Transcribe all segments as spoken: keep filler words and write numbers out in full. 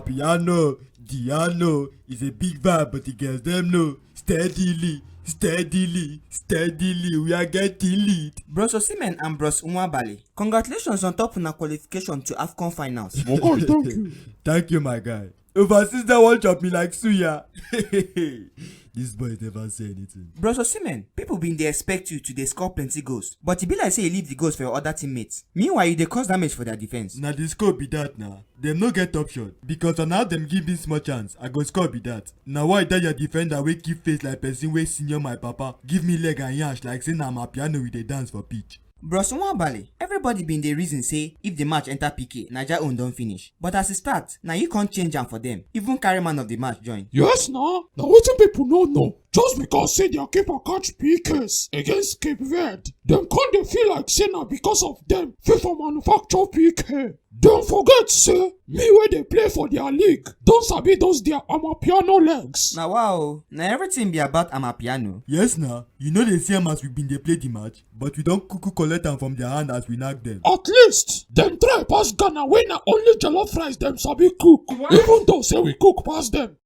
Piano, Diano is a big vibe, but the girls them know. Steadily, steadily, steadily, we are getting lit. Bros Osimhen and Bros Nwabali, congratulations on top una qualification to AFCON finals. My guy, thank you. Thank you, my guy. Overseas that one chop me like suya. These boys never say anything. Bros Osimhen, people been dey expect you to dey score plenty goals, but e be like say you leave the goals for your other teammates. Meanwhile, you dey cause damage for their defense. Na the score be that na. Dem no get option because na how dem give me small chance, I go score be that. Na why that your defender wey keep face like person wey senior my papa give me leg and yansh like say na Amapiano we dey dance for pitch. Bros Nwabali, everybody been dey reason say if the match enter P K, Naija own don finish. But as e start, na you come change am for them. Even carry man of the match join. Yes na, na wetin people no know. Just because say their keeper catch P Ks against Cape Verde, dem come dey feel like say na because of them FIFA manufacture P K. Dem forget say me wey dey play for their league don sabi those their Amapiano legs. Na wa o, na everything be about Amapiano. Yes na, you no dey see am as we been dey play the match, but we don kuku collect am from their hand as we knack them. At least, dem try pass Ghana wey na only jollof rice dem sabi cook, even though say we cook pass dem.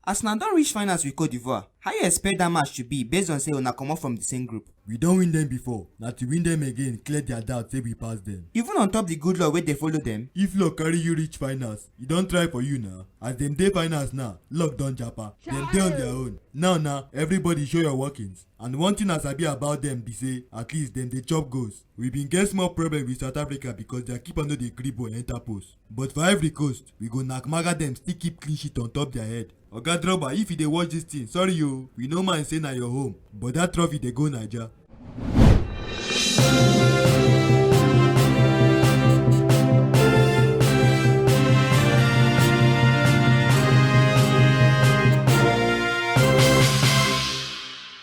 As una don reach finals with Cote d'Ivoire, how you expect that match to be based on say una comot from the same group? We don win them before, na to win them again clear their doubt say we pass them. Even on top the good luck wey dey follow them? If luck carry you reach finals, e don try for you na. As dem dey finals now, luck don japa. Dem dey on their own. Now na, everybody show your workings. And one thing I sabi about them be say, at least dem dey chop goals. We been get small problem with South Africa because their keeper no dey gree ball enter post. But for Ivory Coast, we go knack maga dem still keep clean sheet on top their head. Oga Drogba, if you dey watch this thing, sorry o, we no mind say na your home, but that trophy dey go Naija.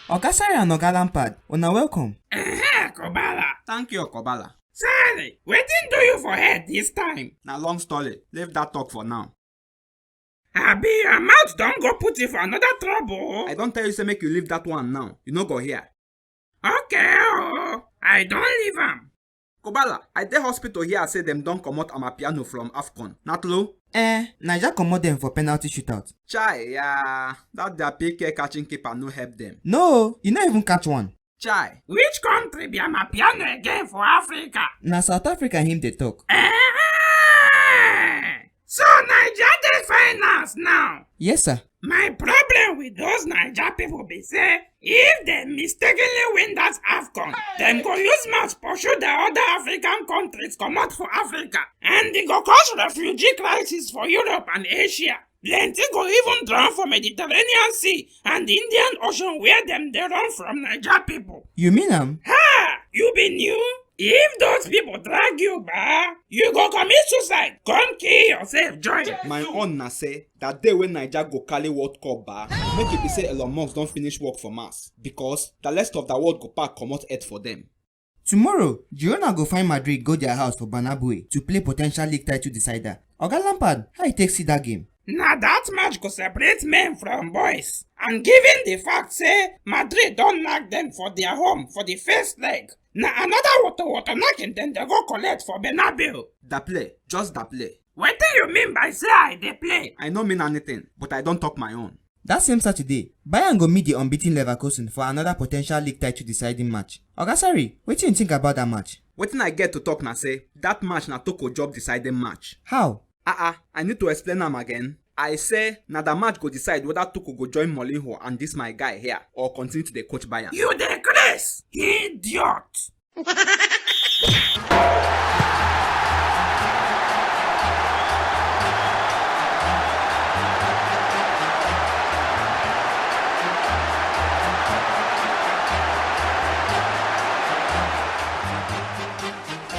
Oga Sarri and Oga Lampard, una welcome. Ehe, Kobala. Thank you, Kobala. Sarri, wetin do you for head this time? Na long story. Leave that talk for now. Abi your mouth don go put you for another trouble? I don tell you say make you leave that one now. You no go hear. Okay o, I don leave am. Kobala, I dey hospital here say dem don comot Amapiano from AFCON. Na true? Eh, Naija comot dem for penalty shootout. Chai, yeah, that their P K catching keeper no help them. No, you no even catch one. Chai. Which country be Amapiano again for Africa? Na South Africa him dey talk. Eh, so Naija dey finals now. Yes, sir. My problem with those Naija people be say, if dem mistakenly win that AFCON, dem go use mouth pursue the other African countries comot for Africa, and e go cause refugee crisis for Europe and Asia. Plenty go even drown for Mediterranean Sea and Indian Ocean where dem dey run from Naija people. You mean am? Ha! You be new? If those people drag you, ba, you go commit suicide, come kill yourself join. My own na say, that day when Naija go carry World Cup, ba, make it be say Elon Musk don finish work for Mars, because the rest of the world go pack comot earth for them. Tomorrow, Girona go find Madrid go their house for Bernabeu to play potential league title decider. Oga Lampard, how you take see that game? Na that match go separate men from boys, and given the fact say Madrid don knack them for their home for the first leg, na another water water knocking dem dey go collect for Bernabeu. Da play, just da play. Wetin you mean by say I dey play? I no mean anything, but I don talk my own. That same Saturday, Bayern go meet the unbeaten Leverkusen for another potential league title deciding match. Oga Sarri, wetin you think about that match? Wetin I get to talk na say, that match na Toko job deciding match. How? Ah ah, I need to explain am again. I say, na the match go decide whether Toko go join Mourinho and this my guy here or continue to dey coach Bayern. You dey craze, idiot!